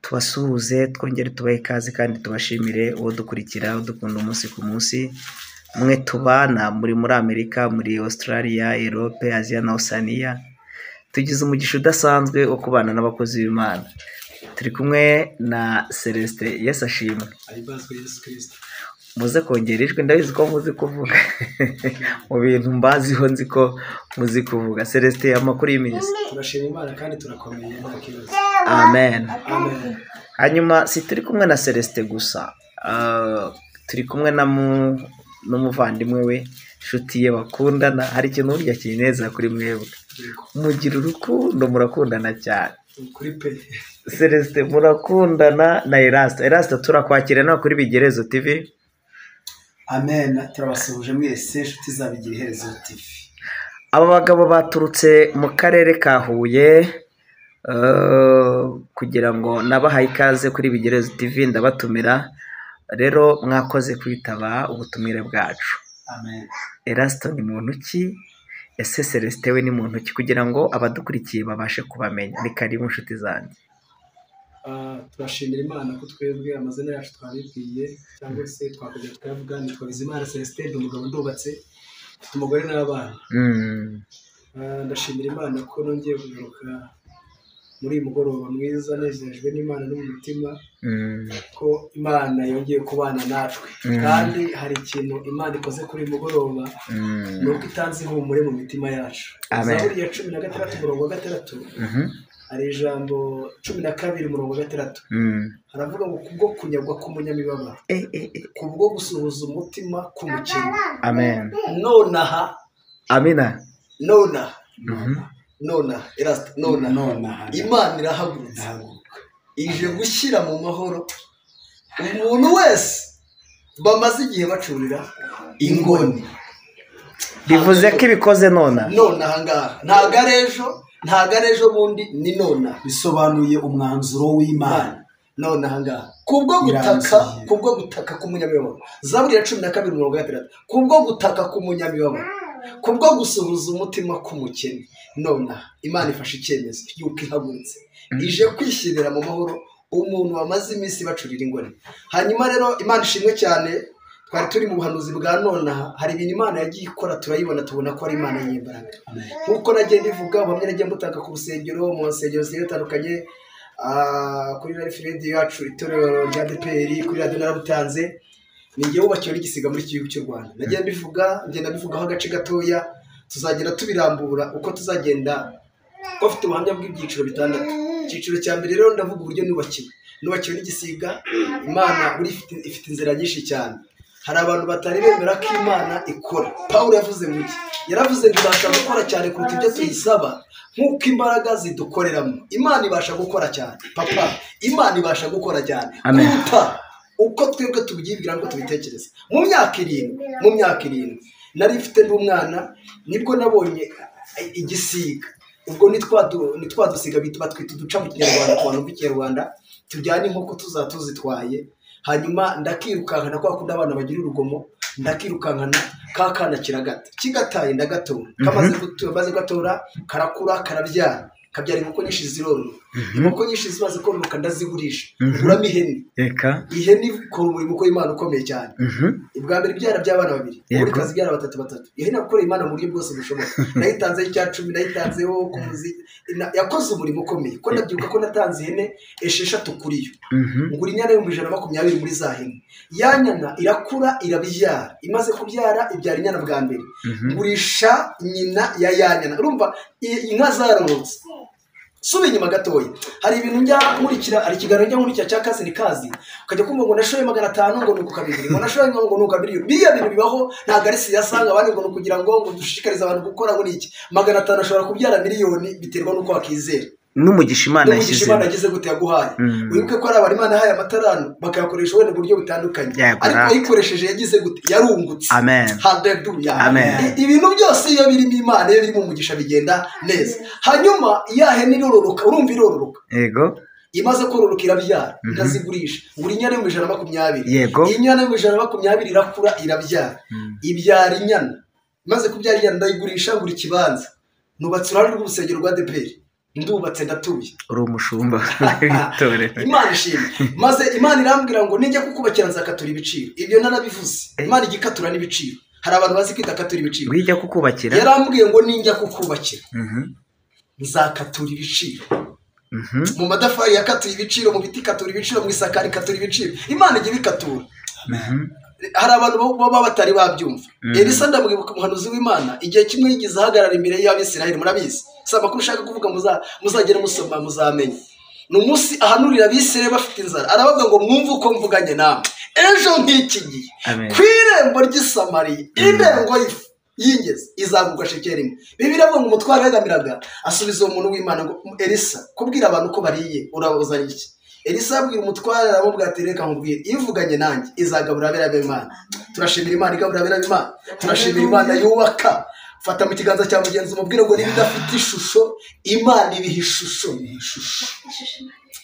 Tubasuhuze, twongere tubahe ikaze kandi tubashimire uwo dukurikira, udukunda umunsi ku munsi. Mwe tubana muri Amerika, muri Australia, Europe, Asia na Oceania. Tugize umugisha udasanzwe wo kubana n'abakozi b'Imana. Turi kumwe na Celestin. Yesu ashimwe. Ahimbazwe Yesu Kristo. Muze kongera ijwi, ndabizi ko muzi kuvuga. Mu bintu mbaziho nzi ko muzi kuvuga. Celestin, amakuru y'iminsi? Turashima Imana kandi turakomeye, nta kibazo. Amen. Amen. Hanyuma si turi kumwe na Celestin gusa, turi kumwe na n'umuvandimwe we, inshuti ye bakundana. Hari ikintu burya kineza kuri mwebwe, mugira urukundo, murakundana cyane. Kuri pe. Celestin murakundana na Erasto. Erasto, turakwakira nawe kuri Bigerezo TV. Amen, turabasuhuje mwese inshuti za Bigira Iherezo TV. Aba bagabo baturutse mu karere ka Huye, kugira ngo nabahaye ikaze kuri Bigerezo TV, ndabatumira. Rero mwakoze kwitaba ubutumire bwacu. Amen. Erasto ni muntu ki? Ese Celestin we ni muntu ki? Kugira ngo abadukurikiye babashe kubamenya. Ni karibu inshuti zanjye. Turashimira Imana ko twebwe amazina yacu twabibwiye, cyangwa se twakongera tukayavuga. Nitwa Bizimana Celestin, ndi umugabo, ndubatse, mfite umugore n'abana. Ndashimira Imana ko nongeye kugaruka muri uyu mugoroba mwiza, nejejwe n'Imana no mu mutima ko Imana yongeye kubana natwe. Kandi hari ikintu Imana ikoze kuri uyu mugoroba, ni uko itanze ihumure mu mitima yacu. Amen. Zaburi ya 16 umurongo wa 6, hari ijambo 12 umurongo wa 6, haravuga ngo kubwo kunyagwa k'umunyamibabaro, kubwo gusuhuza umutima k'umukene. Amen. Nonaha. Amina. Nonaha. Nonaha Erasto, nonaha. Nonaha. Imana irahagurutse, Ndahaguruka. ije gushyira mu mahoro umuntu wese bamaze igihe bacurira ingoni. Bivuze ko ibikoze nona. Nonaha ngaha, ntago ari ejo, ntago ari ejo bundi, ni nonaha. Bisobanuye umwanzuro w'Imana. Nonaha ngaha, kubwo gutaka, kubwo gutaka k'umunyamibabaro. Zaburi ya 12 umurongo wa 6, kubwo gutaka k'umunyamibabaro, kubwo gusuhuza umutima k'umukene. Nonaha Imana ifashe icyemezo y'uko ihagurutse, ije kwishyirira mu mahoro umuntu wamaze iminsi bacurira ingoni. Hanyuma rero Imana ishimwe cyane, twari turi mu buhanuzi bwa nonaha. Hari ibintu Imana yagiye ikora, turayibona, tubona ko ari Imana y'imbaraga. Nk'uko nagiye mbivuga, ubuhamya nagiye mbutanga ku rusengero, mu nsengero zigiye zitandukanye, kuri Life Radio yacu, itorero rya ADEPR, kuri radiyo narabutanze. Ni njye wubakiwe n'igisiga muri iki gihugu cy'u Rwanda. Nagiye mbivuga, ngenda mbivugaho agace gatoya, tuzagenda tubirambura uko tuzagenda. Ko mfite ubuhamya bw'ibyiciro 6. Icyiciro cya mbere rero ndavuga uburyo nubakiwe n'igisiga. Imana buri ifite inzira nyinshi cyane. Hari abantu batari bemera ko Imana ikora. Pawulo yavuze ngo iki? Yaravuze ngo ibasha gukora cyane kuruta ibyo tuyisaba, nk'uko imbaraga zidukoreramo. Imana ibasha gukora cyane, papa. Imana ibasha gukora cyane kuruta uko twebwe tubyibwira ngo tubitekereze. Mu myaka 7, mu myaka 7 nari mfite n'umwana, nibwo nabonye igisiga. Ubwo ni twa dusiga batwita uduca mu Kinyarwanda, ku bantu b'Ikinyarwanda, tujyana inkoko tuzaba tuzitwaye. Hanyuma ndakirukankana, kwa kundi abana bagira urugomo, ndakirukankana ka kana kiragata, kigataye ndagatora. Kamaze gutora karakura, karabyara, kabyara inkoko nyinshi zirororoka. Inkoko nyinshi zimaze kororoka ndazigurisha, nguramo ihene. Reka. Ihene ikora umurimo w'Imana ukomeye cyane. Ubwa mbere ibyara by'abana 2, ubundi ikazibyara 3 3. Ihene yakoreye Imana mu buryo bwose bushoboka. Nayitanzeho 10%, nayitanzeho ku muzi, yakoze umurimo ukomeye. Ko ndabyibuka ko natanze ihene 6 kuri yo. Ngura inyana 120,000 muri za hene. Ya nyana irakura, irabyara. Imaze kubyara ibyara inyana bwa mbere. Ngurisha nyina ya ya nyana. Urumva inka zarorotse. Suba inyuma gatoya, hari ibintu njya nkurikira, hari ikiganiro njya nkurikira cya kazi ni kazi, ukajya kumva ngo nashoye 500 ngo nuko 2, ngo nashoye ngo nuko 2. Biriya bintu bibaho, ntabwo ari siyasa, abandi ngo nukugira ngo dushishikarize abantu gukora ngo niki. 500 ashobora kubyara miliyoni, biterwa n'uko wakizera. N'umugisha Imana yashyize. Imana yagize gute yaguhaye. Wibuke ko ari abari Imana yahaye amatarano bakayakoresha wenda buryo butandukanye, ariko ayikoresheje yagize gute? Yarungutse. Amen. Haleluya. Amen. Ibintu byose iyo birimo Imana, iyo birimo umugisha bigenda neza. Hanyuma ya hene irororoka, urumva irororoka. Yego. Imaze kororoka irabyara, ndazigurisha. Ngura inyana 120. Yego. Inyana 120 irakura, irabyara. Ibyara inyana. Imaze kubyara inyana ndayigurisha, ngura ikibanza. Nubatse uruhare rw'urusengero rwa ADEPR. Ndubatse ndatuye. Uri umushumba w'itorero. Imana ishimwe. Maze Imana irambwira ngo nijya kukubakira nzakatura ibiciro. Ibyo narabivuze. Imana igikatura n'ibiciro. Hari abantu bazi kwitakatura ibiciro. Wijya kukubakira? Yarambwiye ngo ninjya kukubakira nzakatura ibiciro. Mu matafari yakatuye ibiciro, mu biti ikatura ibiciro, mu isakari ikatura ibiciro. Imana ijya ibikatura. Hari abantu baba batari babyumva. Elisa ndamwibuka umuhanuzi w'Imana, igihe kimwe yigeze ahagarara imbere y'Abisirayeli, murabizi. Si amakuru ushaka kuvuga, muzagere musoma muzamenya. Ni umunsi ahanurira Abisirayeli bafite inzara, arabavuga ngo mwumve uko mvuganye namwe. Ejo nk'iki gihe ku irembo ry'i Samariya, indengo y'ifu y'ingezi izagurwa shekeli imwe. Bibiliya ivuga ngo umutware wegamiraga asubiza uwo muntu w'Imana ngo Elisa, kubwira abantu ko bariye urabuzanye iki? Elisa abwira umutware aramubwira ati reka nkubwire, ivuganye nanjye izagaburira abera b'Imana. Turashimira Imana igaburira abera b'Imana. Turashimira Imana yubaka. Fata mu kiganza cya mugenzi umubwire ngo niba idafite ishusho, Imana ibiha ishusho.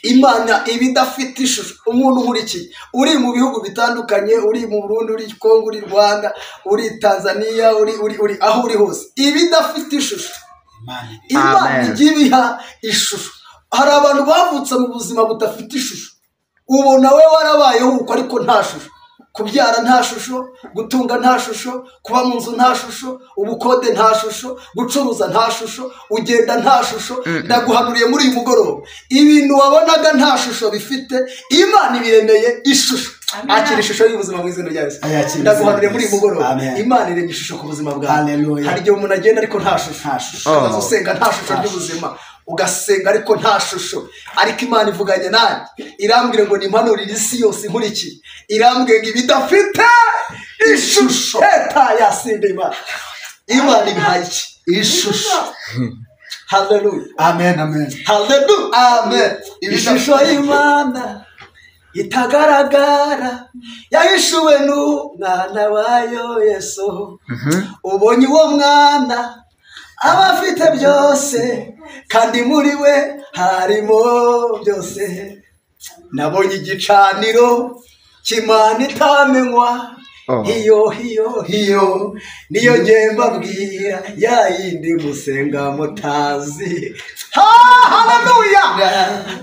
Imana iba idafite ishusho. Umuntu nkurikiye uri mu bihugu bitandukanye, uri mu Burundi, uri Kongo, uri Rwanda, uri Tanzania, uri uri uri aho uri hose, iba idafite ishusho. Imana ijya ibiha ishusho. Hari abantu bavutse mu buzima budafite ishusho, ubona we warabayeho uko ariko nta shusho. Kubyara nta shusho, gutunga nta shusho, kuba mu nzu nta shusho, ubukode nta shusho, gucuruza nta shusho, ugenda nta shusho. Ndaguhanuriye muri uyu mugoroba, ibintu wabonaga nta shusho bifite, Imana ibiremeye ishusho. Akira ishusho y'ubuzima mu izina rya Yesu. Ndaguhanuriye muri uyu mugoroba, Imana iremye ishusho ku buzima bwawe. Hari igihe umuntu agenda ariko nta shusho, ukaza usenga nta shusho ry'ubuzima, ugasenga ariko nta shusho. Ariko Imana ivuganye nanjye irambwira ngo nimpanurire isi yose inkurikiye, irambwira ngo ibidafite ishusho eta yasinde Imana. Imana ibihaye iki? Ishusho. Haleluya. Amen, amen. Haleluya. Amen. Ishusho y'Imana itagaragara yahishuwe n'umwana wayo Yesu. Ubonye uwo mwana aba afite byose, kandi muri we harimo byose. Nabonye igicaniro cy'Imana itamenywa, hiyo hiyo hiyo niyo nge mbabwira ya yindi musenga mutazi. Haleluya.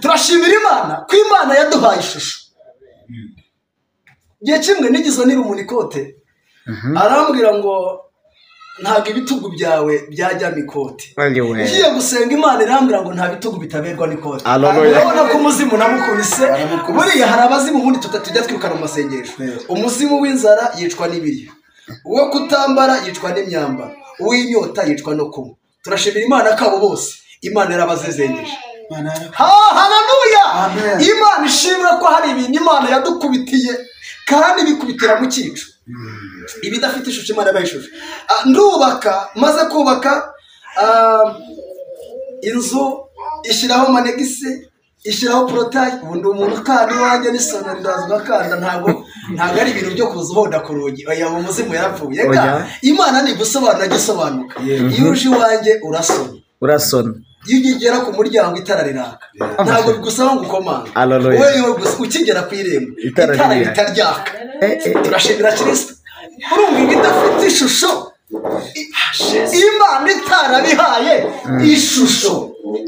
Turashimira Imana ko Imana yaduhaye ishusho. Igihe kimwe nigeze nira umuntu ikote, arambwira ngo ntabwo ibitugu byawe byajyamo ikote. Ngiye gusenga Imana irambwira ngo nta bitugu bitaberwa n'ikote. Urabona ko umuzimu namukubise. Buriya hari abazimu ubundi tujya twirukana mu masengesho. Umuzimu w'inzara yicwa n'ibiryo, uwo kutambara yicwa n'imyambaro, uw'inyota yicwa no kunywa. Turashimira Imana ko abo bose Imana yarabazezengeje. Haleluya. Imana ishimwe ko hari ibintu Imana yadukubitiye kandi bikubitira mu cyico. Ibidafite ishusho Imana yabaye ishusho. Ndubaka, maze kubaka inzu, ishyiraho manegisi, ishyiraho porotayi. Ubundi umuntu kandi iwanjye n'isoneri ndaza ugakanda, ntabwo ari ibintu byo kuza uhonda ku rugi. Oya, umuzimu yarapfuye. Imana ni gusobanura gisobanuka. Iyo uje iwanjye urasona. Urasona. Iyo ugera ku muryango itara riraka, ntabwo bigusaba ngo ukomange. Wowe gusa ukigera ku irembo itara ritaryaka. Turashimira Kristo. Urumva ibidafite ishusho, Imana itarabihaye ishusho.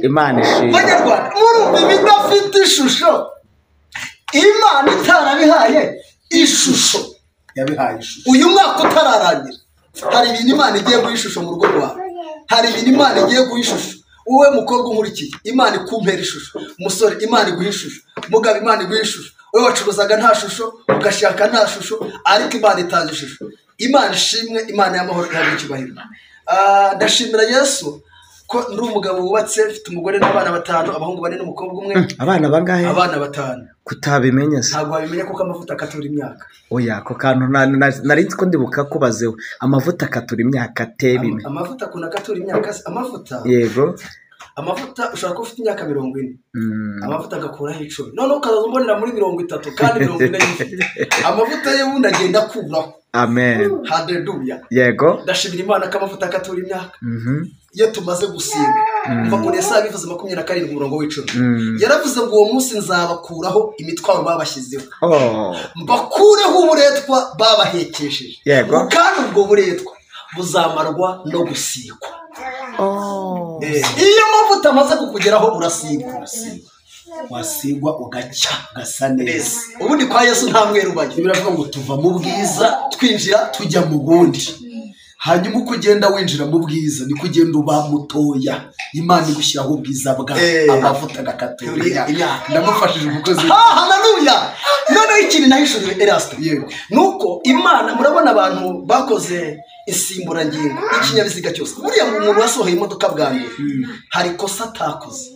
Imana ishimwe. Banyarwanda, murumva ibidafite ishusho, Imana itarabihaye ishusho. Yabihaye ishusho. Uyu mwaka utararangira, hari ibintu Imana igiye guha ishusho mu rugo rwawe. Hari ibintu Imana igiye guha ishusho. Wowe mukobwa unkurikiye, Imana ikumpera ishusho. Musore, Imana iguha ishusho. Mugabo, Imana iguha ishusho. Wowe wacuruzaga nta shusho, ugashaka nta shusho, ariko Imana itanze ishusho. Imana ishimwe, Imana y'amahoro ihabwa icyubahiro. Ndashimira Yesu ko ndi umugabo wubatse, mfite umugore n'abana batanu, abahungu bane n'umukobwa umwe. Abana bangahe? Abana batanu. Kutabimenya se? Ntabwo wabimenya kuko amavuta akatura imyaka. Oya, ako kantu nari nzi ko ndibuka kubazeho. Amavuta akatura imyaka tebime. Amavuta akunda akatura imyaka. Amavuta. Yego. Amavuta ushobora kuba ufite imyaka 40, amavuta agakuraho 10, noneho ukazaza umbonera muri 30 kandi 40 yifite. Amavuta ye wundi agenda akuraho. Amen. Haleluya. Yego. Ndashimira Imana ko amavuta akatura imyaka. Iyo tumaze gusiga, umva ko Yesaya bivuze 27 umurongo w'icumi, yaravuze ngo uwo munsi nzabakuraho imitwaro babashyizeho, mbakureho uburetwa babahekesheje. Yego. Kandi ubwo buretwa buzamarwa no gusigwa. Iyo amavuta amaze kukugeraho urasigwa. Wasigwa ugacya ugasa neza. Ubundi kwa Yesu nta mweru ubayo. Biravuga ngo tuva mu bwiza twinjira tujya mu bundi. Hanyuma uko ugenda winjira mu bwiza niko ugenda uba mutoya. Imana igushyiraho ubwiza bwa amavuta agakatura. Ndamufashije umukozi. Haleluya. Noneho ikintu nahishuriwe Erasto. Nuko Imana, murabona abantu bakoze insimburangingo y'ikinyabiziga cyose. Buriya umuntu wasohoye imodoka bwa mbere hari ikosa atakoze,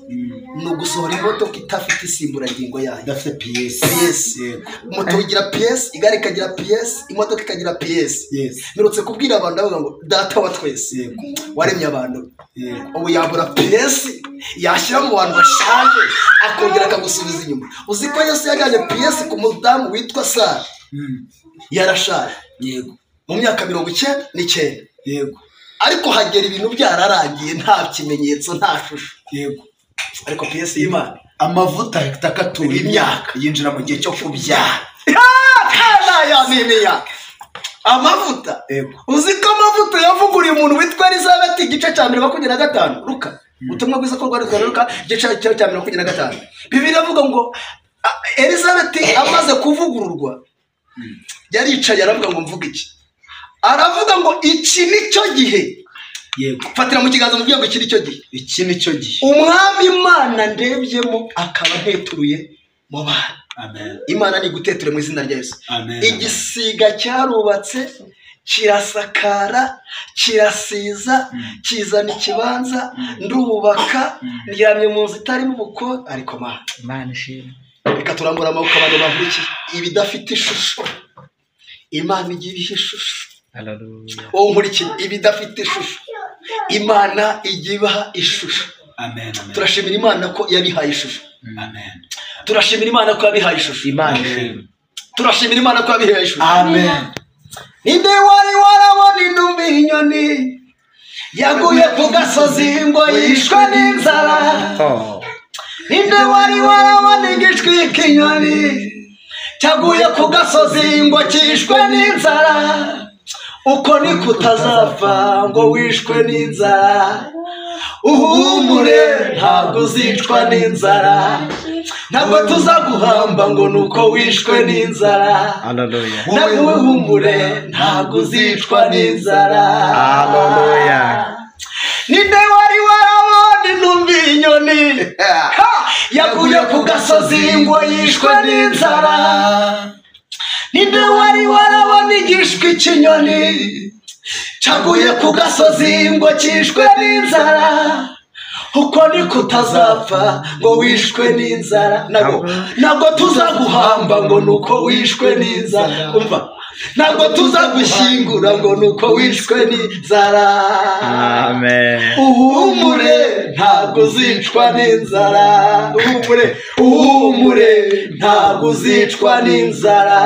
ni ugusohora imodoka idafite insimburangingo yayo, idafite piyesi. Moto igira piyesi, igare ikagira piyesi, imodoka ikagira piyesi. Mperutse kubwira abantu ndavuga ngo data wa twese waremye abantu, ubu yabura piyesi yashyira mu bantu bashaje akongera akagusubiza inyuma. Uzi ko Yesu yajyanye piyesi ku mudamu witwa Sara, yarashaje mu myaka 99. Yego. Ariko hagera ibintu byararangiye, nta kimenyetso, nta shusho. Yego. Ariko piyesi y'Imana, amavuta atakatura imyaka, yinjira mu gihe cyo kubyara. Amavuta. Yego. Uzi ko amavuta yavuguriye umuntu witwa Elizabeth igice cya 25 Luka. Ubutumwa bwiza ko rwanditswe na Luka igice cya 25. Bibiliya iravuga ngo Elizabeth amaze kuvugururwa yaricaye aravuga ngo mvuga iki? Aravuga ngo iki nicyo gihe. Yego. Fatira mu kiganza mubwiye ngo iki nicyo gihe. Iki nicyo gihe. Umwami Imana ndebyemo akaba nteturuye mu bana. Amen. Imana ni guteture mu izina rya Yesu. Amen. Igisiga cyarubatse kirasakara kirasiza kizana ikibanza, ndubaka ndyamye mu nzu itarimo ubukode, ariko Mana ishimwe. Reka turambura amaboko abantu bavukiye ibidafite ishusho. Imana igira ishusho. Haleluya. Wowe nkurikiye ibidafite ishusho, Imana ijya ibaha ishusho. Amen. Turashimira Imana ko yabihaye ishusho. Amen. Turashimira Imana ko yabihaye ishusho. Imana ishimwe. Turashimira Imana ko yabihaye ishusho. Amen. Ninde wari warabona intumbi inyoni yaguye ku gasozi ngo yishwe n'inzara? Ninde wari warabona igishwi k'inyoni cyaguye ku gasozi ngo cyishwe n'inzara? Uko niko utazapfa ngo wishwe n'inzara. Uhumure ntabwo uzicwa n'inzara, ntabwo tuzaguhamba ngo nuko wishwe n'inzara. Haleluya. Ntabwo uhumure ntabwo uzicwa n'inzara. Haleluya. Ninde wari warabona intumbi inyoni yaguye ku gasozi ngo yishwe n'inzara? Ninde wari warabona igishwi cy'inyoni cyaguye ku gasozi ngo cyishwe n'inzara? Uko niko utazapfa ngo wishwe n'inzara. Ntabwo tuzaguhamba ngo nuko wishwe n'inzara. Umva, ntabwo tuzagushyingura ngo nuko wishwe n'inzara. Amen. Uhumure ntabwo uzicwa n'inzara. Uhumure, uhumure ntabwo uzicwa n'inzara.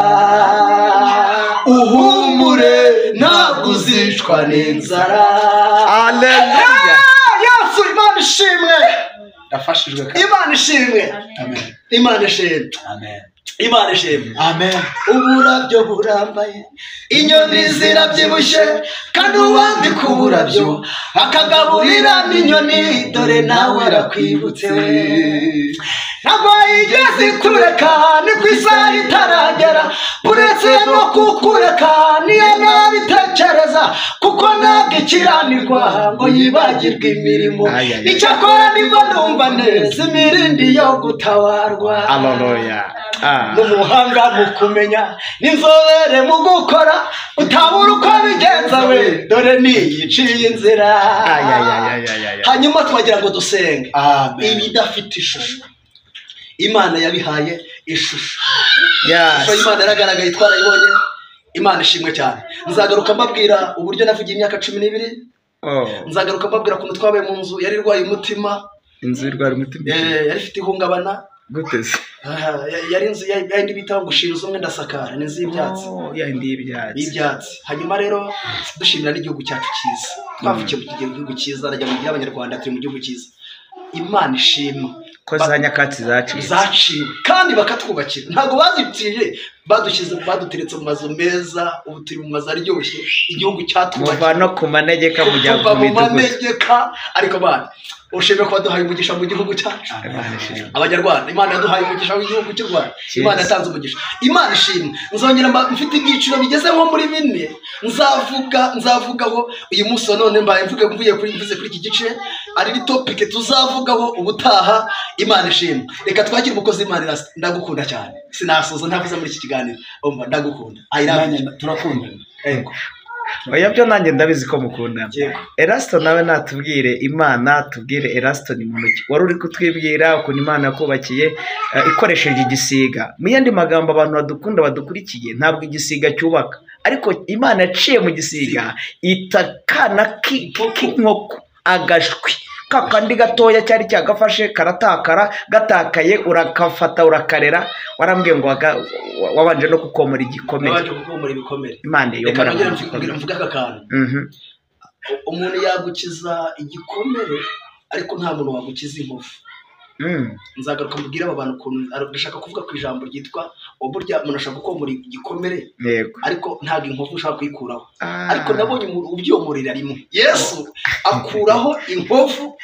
Uhumure ntabwo uzicwa n'inzara. Haleluya. Yesu, Imana ishimwe. Ndafashijwe kandi. Imana ishimwe. Amen. Imana ishimwe. Amen. Imana ishimwe. Amen. Uburabyo burambaye, inyoni zirabyibushye, kandi uwambika uburabyo akagaburira n'inyoni, dore nawe arakwibutse. Ntabwo yigeze ikureka, ni ku isaha itaragera, uretse no kukureka niyo nabitekereza, kuko ntabwo ikiranirwa ngo yibagirwe imirimo. Icyakora nibwo ndumva neza imirindi yo gutabarwa. Haleluya. N'umuhanga mu kumenya, n'inzobere mu gukora, utabura uko bigenza we, dore niyiciye inzira. Hanyuma twagira ngo dusenge. Ibidafite ishusho Imana yabihaye ishusho. Ishusho y'Imana yaragaragaye, twarayibonye. Imana ishimwe cyane. Nzagaruka mbabwira uburyo navugiye imyaka 12. Nzagaruka mbabwira ukuntu twabaye mu nzu yari irwaye umutima. Inzu irwaye umutima. Yari ifite ihungabana. Guteze. Yari inzu yindi bita ngo shinze umwe ndasakara, ni inzu y'ibyatsi. Yindi y'ibyatsi. Y'ibyatsi. Hanyuma rero dushimira n'igihugu cyacu cyiza. Twavukiye mu gihugu cyiza, najya mu gihe Abanyarwanda turi mu gihugu cyiza. Imana ishimwe. Ko za nyakatsi zaciwe kandi bakatwubakira, ntabwo baziciye, badushyize baduteretse mu mazu meza, ubu turi mu mazu aryoshye, igihugu cyatwubakiye. Muva no ku manegeka mujya mu manegeka, ariko bana ushimye ko baduhaye umugisha mu gihugu cyacu. Abanyarwanda, Imana yaduhaye umugisha mu gihugu cy'u Rwanda, Imana yatanze umugisha, Imana ishimwe. Nzongera mfite ibyiciro bigeze nko muri 4 nzavugaho uyu munsi wa none, mbaye mvuye kuri mvuze kuri iki gice ari topic tuzavugaho ubutaha. Imana ishimwe. Reka twakire umukozi Imana Erasito, ndagukunda cyane, sinasoza ntavuze muri iki kiganiro, umva ndagukunda, I love you, turakundana. Yego. Oya byo nanjye ndabizi ko mukundana. Erasito nawe natubwire Imana, tubwire Erasito ni muntu ki? Wari uri kutwibwira ukuntu Imana yakubakiye ikoresheje igisiga. Mu yandi magambo, abantu badukunda badukurikiye, ntabwo igisiga cyubaka, ariko Imana yaciye mu gisiga itakana k'inkoko agashwi kakandi gatoya cyari cyagafashe karatakara, gatakaye urakafata urakarera. Warambwiye ngo wabanje no kukomora igikomere. Wabanje kukomora ibikomere. Imana yomora. Reka mvuge aka kantu. Umuntu yagukiza igikomere, ariko nta muntu wagukiza inkovu. Nzagaruka mbwira aba bantu ukuntu ndashaka kuvuga ku ijambo ryitwa uburyo umuntu ashaka gukomora igikomere, ariko ntabwo inkovu ushaka kuyikuraho. Ariko nabonye umuntu ubyomorera rimwe. Yesu akuraho inkovu,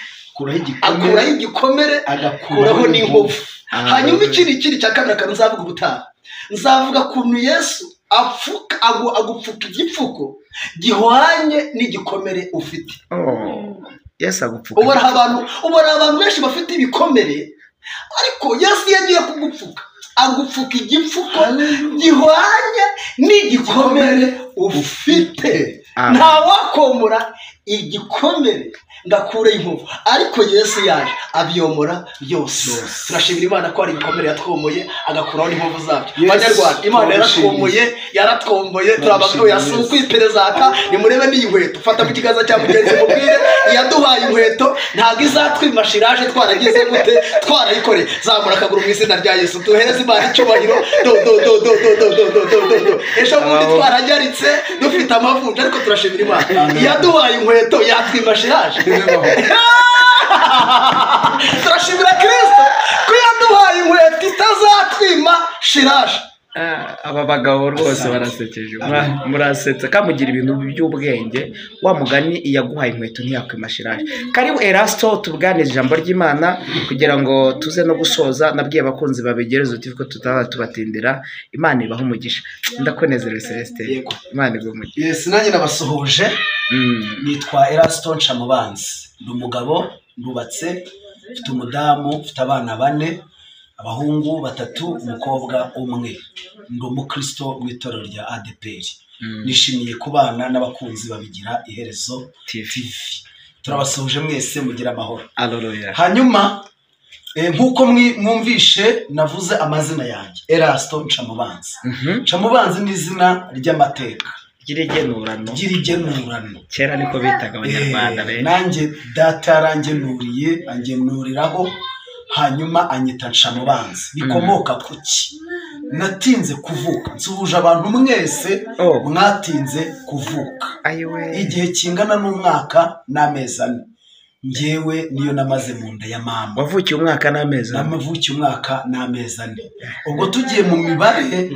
akuraho igikomere, agakuraho n'inkovu. Hanyuma ikindi cya kabiri akantu nzavuga ubutaha, nzavuga ukuntu Yesu apfuka agupfuka igipfuko gihwanye n'igikomere ufite. Yesu agupfuka. Ubona abantu benshi bafite ibikomere, ariko Yesu yagiye kugupfuka, agupfuka igipfuko gihwanye n'igikomere ufite. Nta wakomora igikomere ngakure inkovu, ariko Yesu yaje abyomora byose. Turashimira Imana ko ari ibikomere yatwomoye agakuraho n'inkovu zabyo. Banyarwanda, Imana yaratwomboye, turababwiye si ukwiperezata, nimurebe n'iyi nkweto, fata mu kiganza cya mugenzi mubwire iyaduhaye inkweto ntabwo izatwima shiraje, twaragize gute, twarayikoreye. Zamura akaguru mu izina rya Yesu, duhereze Imana icyubahiro. Do do do do do do do do do do. Ejo bundi twarajyaritse dufite amavunja, ariko turashimira Imana iyaduhaye inkweto yatwima shiraje. Turashimira Kristo ko yaduhaye inkweto itazatwima shiraje. Aba bagabo rwose barasekeje, murasetsa kamugira ibintu by'ubwenge. Wa mugani iyaguhaye inkweto ntiyakwima shiraje. Karibu Erasito, tubuganize ijambo ry'Imana kugira ngo tuze no gusoza. Nabwiye abakunzi babigereza uti ko tutaba tubatindira. Imana ibahe umugisha. Ndakunezerewe Celestin. Imana iguhe umugisha. Yes, nanjye nabasuhuje. Nitwa Erasito Nshamubanzi, ndi umugabo, ndubatse, mfite umudamu, mfite abana 4, abahungu 3, umukobwa 1. Ndi umukristo mu itorero rya ADPR. Nishimiye kubana n'abakunzi babigira Iherezo TV. Turabasuhuje mwese, mugira amahoro. Haleluya. Hanyuma nkuko mwumvishe navuze amazina yanjye, Erasito Nshamubanzi. Nshamubanzi ni izina ry'amateka ry'irigenurano. Kera niko bitaga abanyarwanda benshi. Nanjye data yarangenuriye, angenuriraho, hanyuma anyita Nshamubanzi. Bikomoka kuki? Natinze kuvuka. Nsuhuje abantu mwese mwatinze kuvuka. Igihe kingana n'umwaka n'amezi 4. Njyewe niyo namaze mu nda ya mama. Wavukiye umwaka n'amezi 4? Namavukiye umwaka n'amezi 4. Ubwo tugiye mu mibare,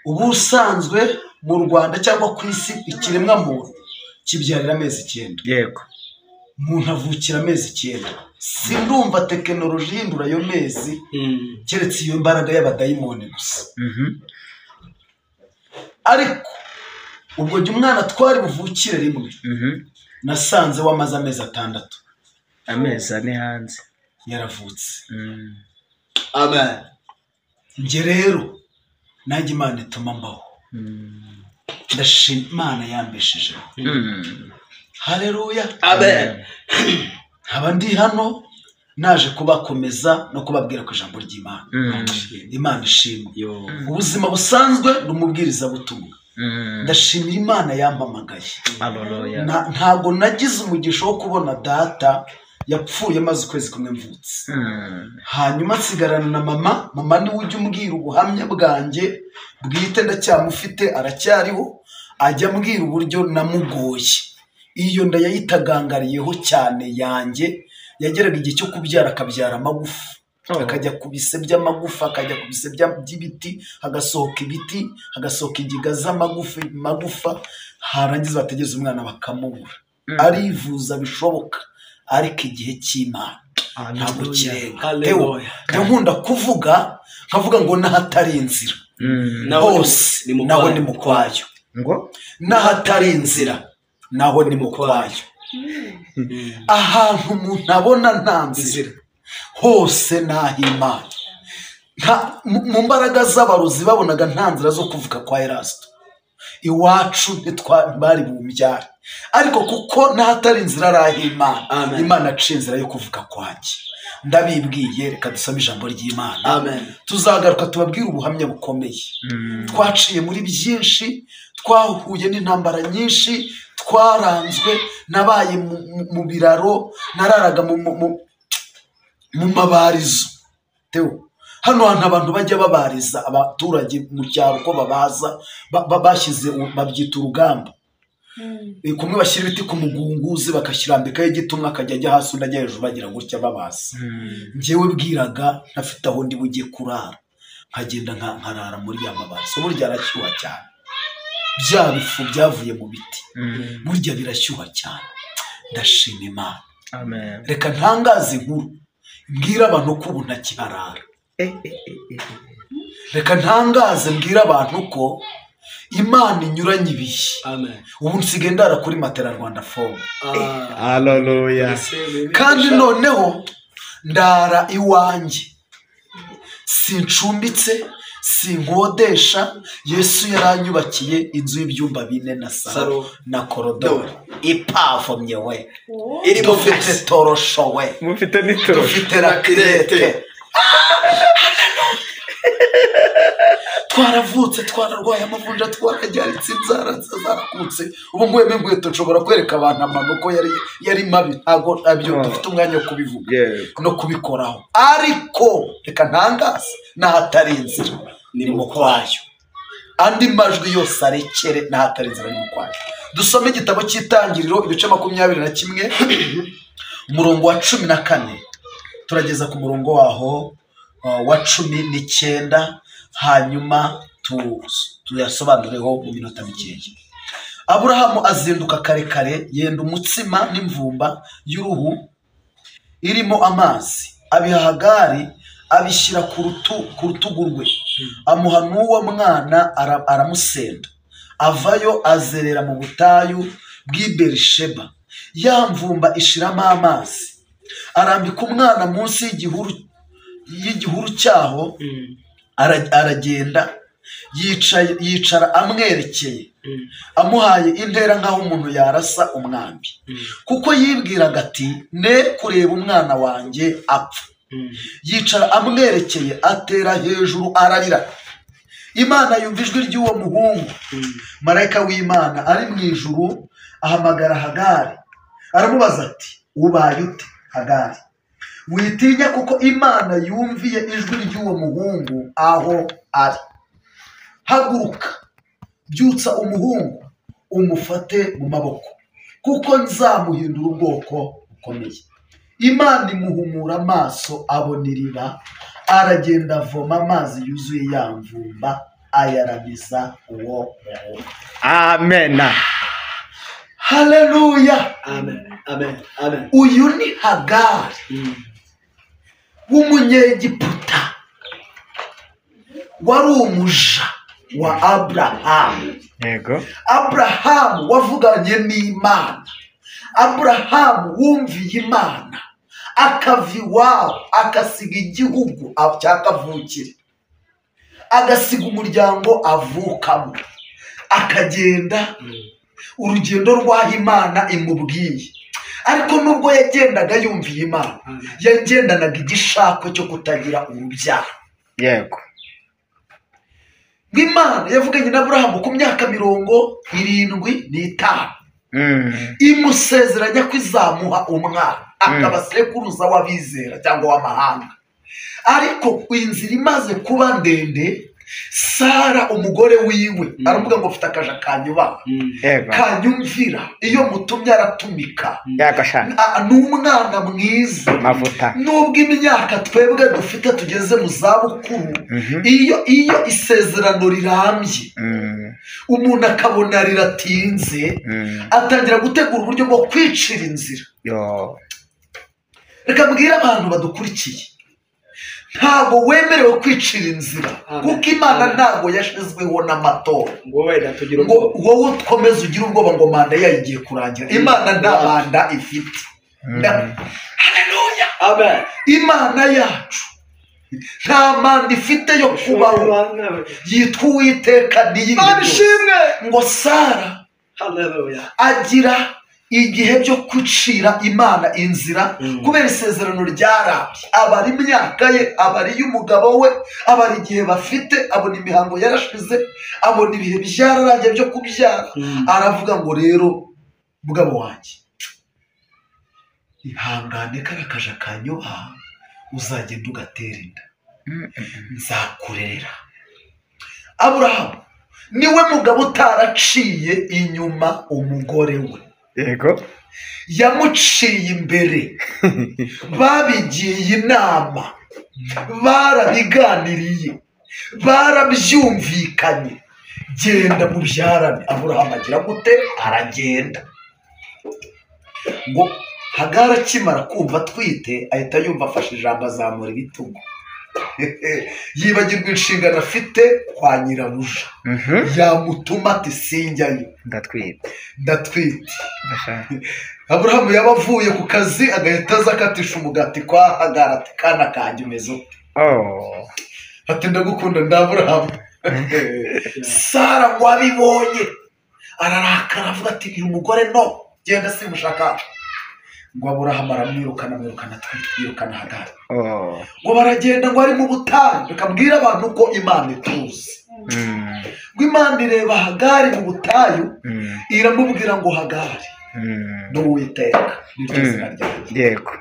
ubusanzwe mu Rwanda cyangwa ku isi ikiremwa muntu kibyarira amezi 9. Yego. Umuntu avukira amezi 9. Sindumva tekinoloji ihindura ayo mezi, keretse iyo mbaraga y'abadayimoni gusa. Ariko ubwo jya umwana twari buvukire rimwe, nasanze wamaze amezi 6. Amezi 4 hanze yaravutse. Amen. Njye rero nanjye Imana ituma mbaho. Ndashima Imana yambeshejeho. Haleluya. Amen. Nkaba ndi hano naje kubakomeza no kubabwira ku ijambo ry'Imana. Imana ishimwe. Ubuzima busanzwe ndi umubwirizabutumwa. Ndashimira Imana yampamagaye. Ntabwo nagize umugisha wo kubona data yapfuye maze ukwezi kumwe mvutse. Hanyuma nsigarana na mama. Mama niwe ujya umbwira ubuhamya bwanjye bwite, ndacyamufite, aracyariho, ajya ambwira uburyo namugoye. Iyo nda yayitagangariyeho cyane yanjye, yageraga igihe cyo kubyara akabyara amagufa. Akajya ku bise by'amagufa, akajya ku bise by'ibiti, hagasohoka ibiti, hagasohoka ingiga z'amagufa magufa, harangiza bategeza umwana bakamubura. Arivuza bishoboka, ariko igihe cy'Imana ntabwo kirenga. Theo, nkunda kuvuga nkavuga ngo n'ahatari inzira hose naho ni mu kwayo. Ngo n'ahatari inzira naho ni mu kwayo. Ahantu umuntu abona nta nzira hose n'ah'Imana. Mu mbaraga z'abarozi babonaga nta nzira zo kuvuka kwa Erasto, iwacu ntitwari bumbyare, ariko kuko n'ahatari inzira ari ah'Imana, Imana aciye inzira yo kuvuka kwanjye. Ndabibwiye, reka dusome ijambo ry'Imana. Tuzagaruka tubabwire ubuhamya bukomeye. Twaciye muri byinshi, twahuye n'intambara nyinshi, twaranzwe, nabaye mu biraro, nararaga mu mabarizo. Theo, hano hantu abantu bajya babariza abaturage mu cyaro ko babaza bashyize babyita urugamba. Kumwe bashyira ibiti ku mugunguzi bakashyirambikaho igiti, umwe akajya ajya hasi undi ajya hejuru, bagira gutya babaza. Njyewe bwiraga ntafite aho ndi bujye kurara, nkagenda nkarara muri ya mabarizo. Burya arashyuha cyane, bya bifu byavuye mu biti burya birashyuha cyane. Ndashima Imana. Amen. Reka ntangaze inkuru mbwira abantu ko ubu ntakiharara. Reka ntangaze mbwira abantu ko Imana inyuranye ibihe. Ubu nsigaye ndara kuri matera Rwanda Foam. Hallelujah. Kandi noneho ndara iwanjye, sincumbitse, sinkodesha. Yesu yaranyubakiye inzu y'ibyumba 4 na salo na korodoro ipavomye we, dufite torosho we, mufite n'itorosho, dufite rakirete. Twaravutse, twararwaye amavunja, twarajyaritse, inzara zarakutse. Ubu nguyemo inkweto nshobora kwereka abantu amano ko yari mabi, ntabwo abyo dufite umwanya wo kubivuga no kubikoraho. Ariko reka ntangaze, n'ahatari inzira ni mu kwayo. Andi majwi yose arekere, n'ahatari inzira ni mu kwayo. Dusome igitabo cy'Itangiriro ibice 21 umurongo wa 14 turageza ku murongo waho wa 19, hanyuma tuyasobanureho mu minota mikeya. Aburahamu azinduka kare kare, yenda umutsima n'imvumba y'uruhu irimo amazi, abiha Hagari, abishyira ku rutugu rwe, amuha n'uwo mwana aramusenda. Avayo azerera mu butayu bw'i Berisheba. Ya mvumba ishiramo amazi, arambika umwana munsi y'igihuru cyaho, aragenda yicara amwerekeye, amuhaye intera nk'aho umuntu yarasa umwambi, kuko yibwiraga ati ne kureba umwana wanjye apfa. Yicara amwerekeye, atera hejuru ararira. Imana yumva ijwi ry'uwo muhungu. Marayika w'Imana ari mu ijuru ahamagara Hagari, aramubaza ati ubaye ute Hagari? Witinya, kuko Imana yumviye ijwi ry'uwo muhungu aho ari. Haguruka, byutsa umuhungu, umufate mu maboko, kuko nzamuhindura ubwoko bukomeye. Imana imuhumura amaso, abona iriba, aragenda avoma amazi yuzuye ya mvumba, ayaramiza uwo muhungu. Amen. Haleluya. Amen. Amen. Amen. Uyu ni Hagari w'umunyegiputa wari umuja wa Abrahamu. Yego. Abrahamu wavuganye n'Imana, Abrahamu wumviye Imana, akava iwabo, agasiga igihugu cya kavukire, agasiga umuryango avukamo, akagenda urugendo rw'aho Imana imubwiye. Ariko nubwo yagendaga yumviye Imana, yagendanaga igishako cyo kutagira urubyaro. Yego. Imana yavuganye na Aburahamu ku myaka 75, imusezeranya ko izamuha umwana, akaba sekuruza w'abizera cyangwa w'amahanga. Ariko inzira imaze kuba ndende, Sara umugore wiwe aravuga ngo mfite akaja kanyubaha kanyumvira, iyo mutumye aratumika, ni umwana mwiza. Nubwo imyaka twebwe dufite tugeze mu zabukuru, iyo isezerano rirambye umuntu akabona riratinze, atangira gutegura uburyo bwo kwicira inzira. Reka mbwire abantu badukurikiye, ntabwo wemerewe kwicira inzira, kuko Imana ntabwo yashizweho n'amatora ngo wowe ukomeze ugire ubwoba ngo manda yayo igiye kurangira. Imana nta manda ifite. Haleluya, amen. Imana yacu nta manda ifite yo kubaho, yitwa Uwiteka niyo. Ngo Sara agira igihe byo gucira Imana inzira kubera isezerano ryarabye, abari imyaka ye, abari y'umugabo we, abari igihe bafite, abona imihango yarashize, abona ibihe byararangiye byo kubyara. Aravuga ngo rero mugabo wanjye ihangane, karakaja kanyubaha, uzagenda ugatera inda, nzakurera. Aburahamu niwe mugabo utaraciye inyuma umugore we. Yego, yamuciye imbere, babigiye inama, barabiganiriye, barabyumvikanye, genda mubyarane. Aburahamu agira gute? Aragenda. Ngo Hagara akimara kumva atwite, ahita yumva afashe ijambo azamura ibitugu, yibagirwa inshingano afite kwa nyirabuja. Yamutuma ati sinjyayo, ndatwite. Aburahamu yaba avuye ku kazi agahita aza akatisha umugati kwa Hagara ati kana kanjye umeze ute? Ati ndagukunda ndi Aburahamu. Sara ngo abibonye ararakara, avuga ati uyu mugore no genda simushaka. Ngo Aburahamu aramwirukana, amwirukana atwite, yirukana Hagara. Ngo baragenda, ngo ari mu butayu. Reka mbwire abantu ko Imana ituzi. Ngo Imana ireba Hagari mu butayu, iramubwira ngo Hagari ni Uwiteka, niryo zina ryanjye. Yego,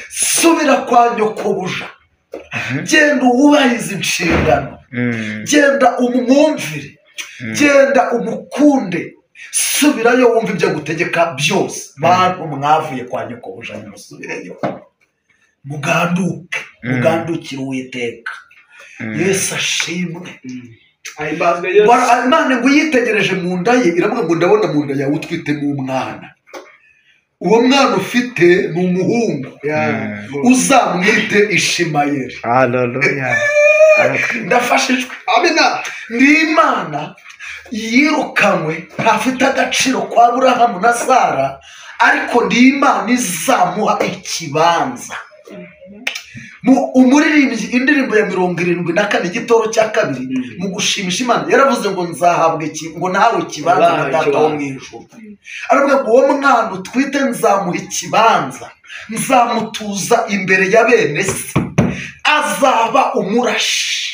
subira kwa nyokobuja, genda uwubahirize inshingano, genda umwumvire, genda umukunde, subirayo wumva ibyo gutegeka byose. Bantu mwavuye kwa nyokobuja, nimusubireyo, muganduke, mugandukire Uwiteka. Yesu ashimwe. Imana ngo yitegereje mu nda ye, iravuga ngo ndabona mu nda yawe utwitemo umwana, uwo mwana ufite ni umuhungu, uzamwite Ishimayeli. Haleluya, ndafashijwe. Amina. Ni Imana yirukanywe, ntafite agaciro kwa Aburahamu na Sara, ariko ni Imana izamuha ikibanza. Umuririmbyi indirimbo ya 74 igitoro cya kabiri mu gushimisha Imana yaravuze ngo nzahabwa iki, ngo nawe ikibanza na data wo mu ijuru. Aravuga ngo uwo mwana utwite nzamuha ikibanza, nzamutuza imbere ya bene se, azaba umurashi.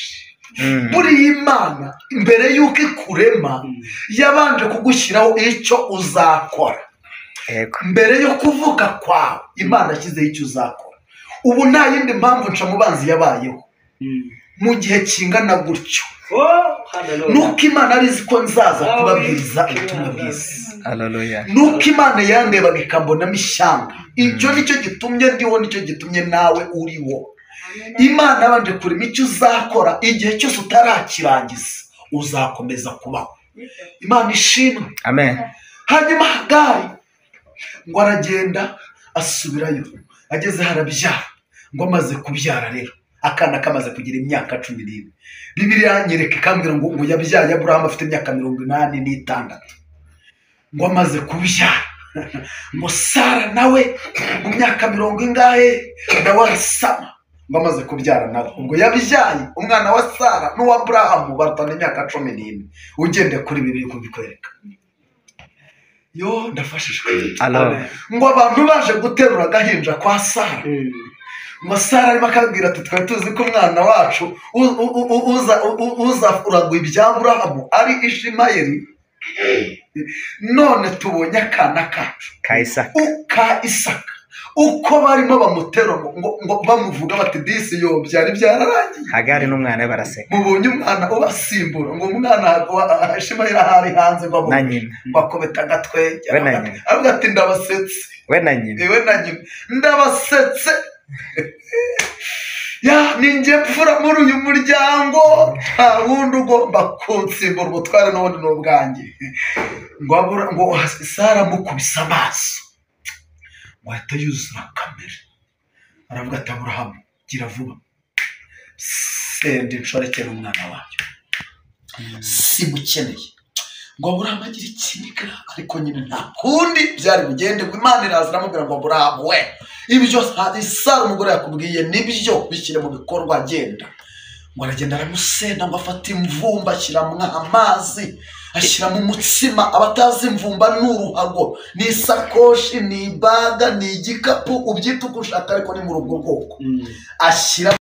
Buriya Imana mbere y'uko ikurema yabanje kugushyiraho icyo uzakora. Mbere yo kuvuka kwawe Imana yashyizeho icyo uzakora. Ubu nta yindi mpamvu Ncamubanzi yabayeho mu gihe kingana gutyo, nuko Imana arizi ko nzaza kubabwiriza ubutumwa bwiza. Nuko Imana yandebaga ikambonamo ishyanga. Icyo nicyo gitumye ndiho, nicyo gitumye nawe uriwo. Imana yabanje kurema icyo uzakora, igihe cyose utarakirangiza uzakomeza kubaho. Imana ishimwe. Amen. Hanyuma Hagari ngo aragenda asubirayo, ageze harabyara. Ngo amaze kubyara rero akana kamaze kugira imyaka 14, Bibiliya nyereka ikambwira ngo yabyaye Aburahamu afite imyaka 86. Ngo amaze kubyara, ngo Sara nawe mu myaka 40 ingahe nawe arasama. Ngo amaze kubyara nawe, ubwo yabyaye umwana wa Sara n'uwa Aburahamu barutana imyaka 14. Ugende kuri Bibiliya kubikwereka. Yo ndafashijwe. Ngo abantu baje guterura agahinja kwa Sara, ngo Sara arimo akabwira ati twari tuzi ko umwana wacu uza uragwa ibya Aburahamu ari Ishimayeli, none tubonye akana kacu ka Isaka. Uko barimo bamutera ngo bamuvuga bati disi yo byari byararangiye. Hagari n'umwana we baraseka. Mubonye umwana ubasimbura ngo umwana Ishimayeli ahari hanze ngo na nyina bakobeta agatwenge. We na nyina. Aravuga ati ndabasetse. We na nyina. We na nyina ndabasetse. Ya ni njye mfura muri uyu muryango, nta wundi ugomba kunsimbura, ubutware n'ubundi ni ubwanjye. Ngo Sara amukubise amaso ngo ahita yuzura kamere, aravuga ati Aburahamu gira vuba senda inshorekere umwana wayo, simukeneye. Ngo Aburahamu agire ikiniga, ariko nyine nta kundi byari bugende. Ngo Imana iraza iramubwira ngo Aburahamu we, ibyo Sara umugore yakubwiye nibyo, bishyire mu bikorwa, genda. Ngo aragenda aramusenda, ngo afate imvumba ashyiramo amazi, ashyiramo umutsima. Abatazi imvumba ni uruhago, ni isakoshi, ni ibaga, ni igikapu, ubyita uko ushaka, ariko ni muri ubwo bwoko. Ashyira